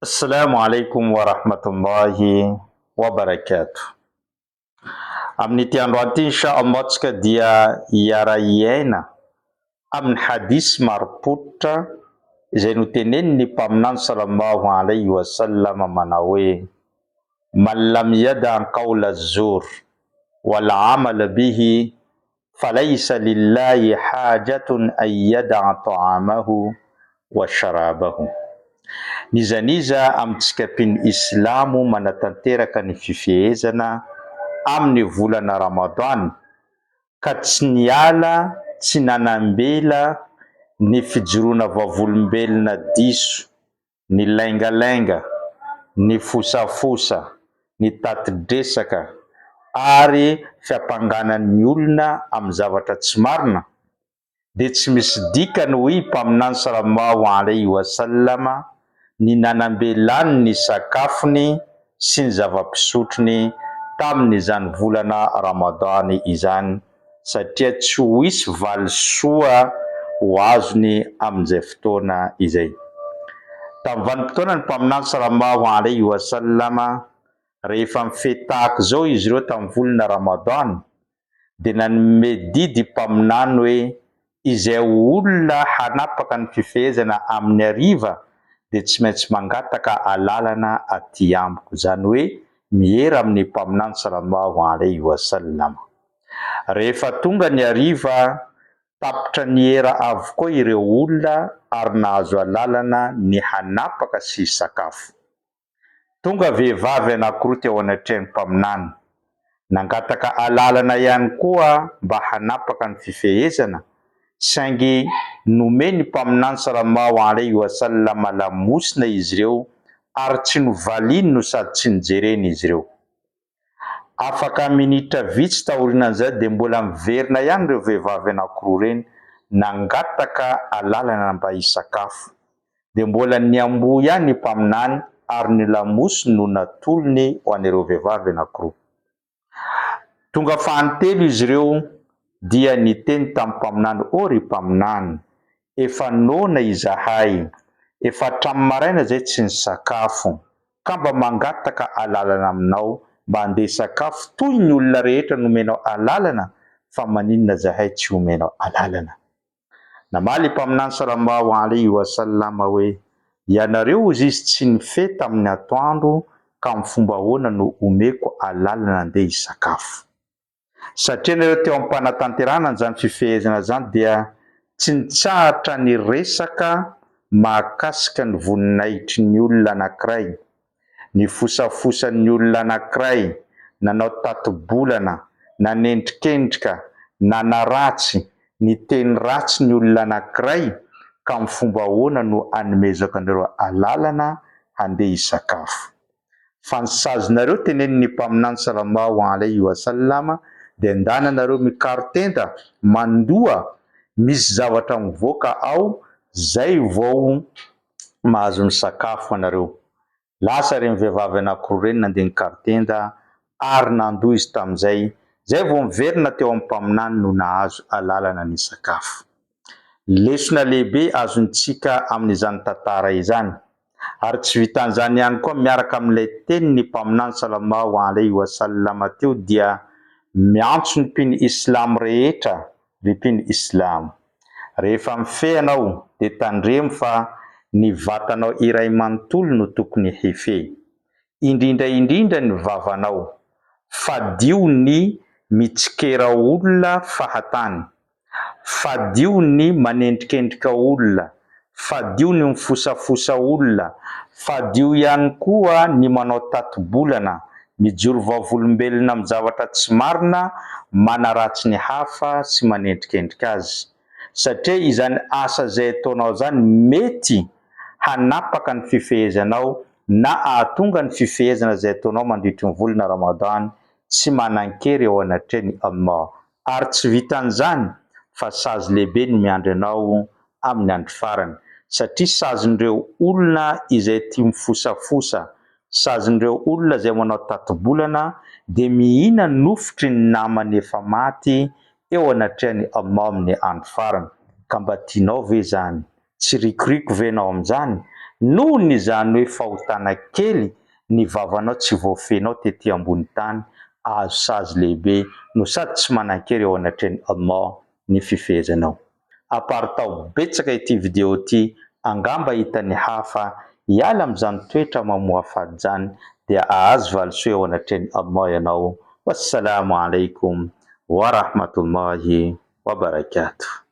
Assalamu alaikum wa rahmatullahi wa barakatuh. Amin'ity androany ity insha Allah tsika dia hiara-hiaina amin'ny hadith marim-pototra izay notenenin'ny Mpaminany sallallahu alaihi wa sallam manao hoe, Man lam yada qawla az-zur wal amala bihi Falaisa lillahi hajatun an yada'a ta'amahu wa sharabahu. N'iza n'iza amintsika mpino islamo manatanteraka ny fifehezana amin'ny volana Ramadan ka tsy niala tsy nanambela ny fijoroana vavolombelona diso ny laingalainga, ny fosafosa, ny tati-dresaka ary fiampangana ny olona amin'ny zavatra tsy marina dia tsy misy dikany hoy Mpaminany Salallahu alaihi wa sallam ny nanambelany ny sakafony sy ny zava-pisotrony tamin'izany volana Ramadany izany satria tsy ho hisy valisoa ho azony amin'izay fotoana izay. Tamin'ny vanim-potoanan'ny Mpaminany Salallahu alaihi wa sallam, rehefa mifehy tahaka izao izy ireo tamin'ny volana Ramadan, dia nanome didy Mpaminany hoe izay olona hanapaka ny fifehezana amin'ny hariva dia tsy maintsy mangataka alalana aty amiko, izany hoe miera amin'ny Mpaminany Salallahu alaihi wa sallam. Rehefa tonga ny hariva, tapitra niera avokoa ireo olona ary nahazo alalana ny hanapaka sy hisakafo. Tonga vehivavy anankiroa teo anatrehan'ny Mpaminany. Nangataka alalana ihany koa mba hanapaka ny fifehezana, saingy nomen'ny Mpaminany Salammaho alaihi wa sallam lamosina izy ireo ary tsy novaliany no sady tsy nojereny izy ireo. Afaka minitra vitsy taorianan'izay dia mbola miverina ihany ireo vehivavy anankiroa ireny nangataka alalana mba hisakafo. Dia mbola niamboho ihany ny Mpaminany ary ny lamosiny no natolony ho an'ireo vehivavy anankiroa. Tonga fahanintelo izy ireo dia niteny tamin'ny Mpaminany, Ô ry Mpaminany! Efa noana izahay, efa hatramin'ny maraina izay tsy nisakafo. ka mba mangataka alalana aminao mba handeha hisakafo toy ny olona rehetra nomenao alalana fa maninona zahay tsy omenao alalana? Namaly i Mpaminany Salallahu alaihi wa sallam hoe, Ianareo hozy izy tsy nifehy tamin'ny atoandro ka amin'ny fomba ahoana no omeko alalana handeha hisakafo? Satria nareo teo am-panatanterahana an'izany fifehezana izany dia tsy nitsahatra niresaka mahakasika ny voninahitry ny olona anankiray, nifosafosa ny olona anankiray, nanao tati-bolana, nanendrikendrika, nanaratsy, niteny ratsy ny olona anankiray ka amin'ny fomba ahoana no anomezako anareo alalana handeha hisakafo? Fa ny sazinareo tenenin'ny Mpaminany Salallahu alaihi wa sallam dia ndana nareo mikaro-tenda, mandoa, misy zavatra mivoaka ao zay vao mahazo misakafo anareo. Lasa ireny vehivavy anakiroa ireny nandeha nikaro-tenda ary nandoa izy tamin'izay, zay vao niverina teo amin'ny Mpaminany no nahazo alalana nisakafo. Lesona lehibe azontsika amin'izany tantara izany. Ary tsy vitan'izany ihany koa miaraka amin'ilay tenin'ny Mpaminany Salallahu alaihi wa sallam teo dia miantso ny mpino Islamo rehetra, ry mpino Islamo! Rehefa mifehy ianao dia tandremo fa ny vatanao iray manontolo no tokony hifehy. Indrindra indrindra ny vavanao. Fadio ny mitsikera olona fahatany. Fadio ny manendrikendrika olona, fadio ny mifosafosa olona, fadio ihany koa ny manao tati-bolana, mijoro vavolombelona amin'ny zavatra tsy marina, manaratsy ny hafa sy manendrikendrika azy. Satria izany asa izay ataonao izany mety hanapaka ny fifehezanao na ahatonga ny fifehezana izay ataonao mandritry ny volana Ramadan tsy manan-kery eo anatrehan'i Allah. Ary tsy vitan'izany fa sazy lehibe no miandry anao amin'ny andro farany, satria sazin'ireo olona izay tia mifosafosa, sazin'ireo olona izay manao tati-bolana dia mihina nofotry ny namany efa maty eo anatrehan'i Allah amin'ny andro farany. Ka mba tianao ve izany? Tsy rikoriko ve enao amin'izany? Noho izany hoe fahotana kely ny vavanao tsy voafehinao tety ambony tany, azo sazy lehibe no sady tsy manan-kery eo anatrehan'i Allah ny fifehezanao. Aparitaho betsaka ity video ity angamba hitan'ny hafa hiala amin'izany toetra mamoafady izany dia ahazo valisoa eo anatrehan'i Allah ianao. Wassalamo alaikum warahmatullahi wabarakatuh.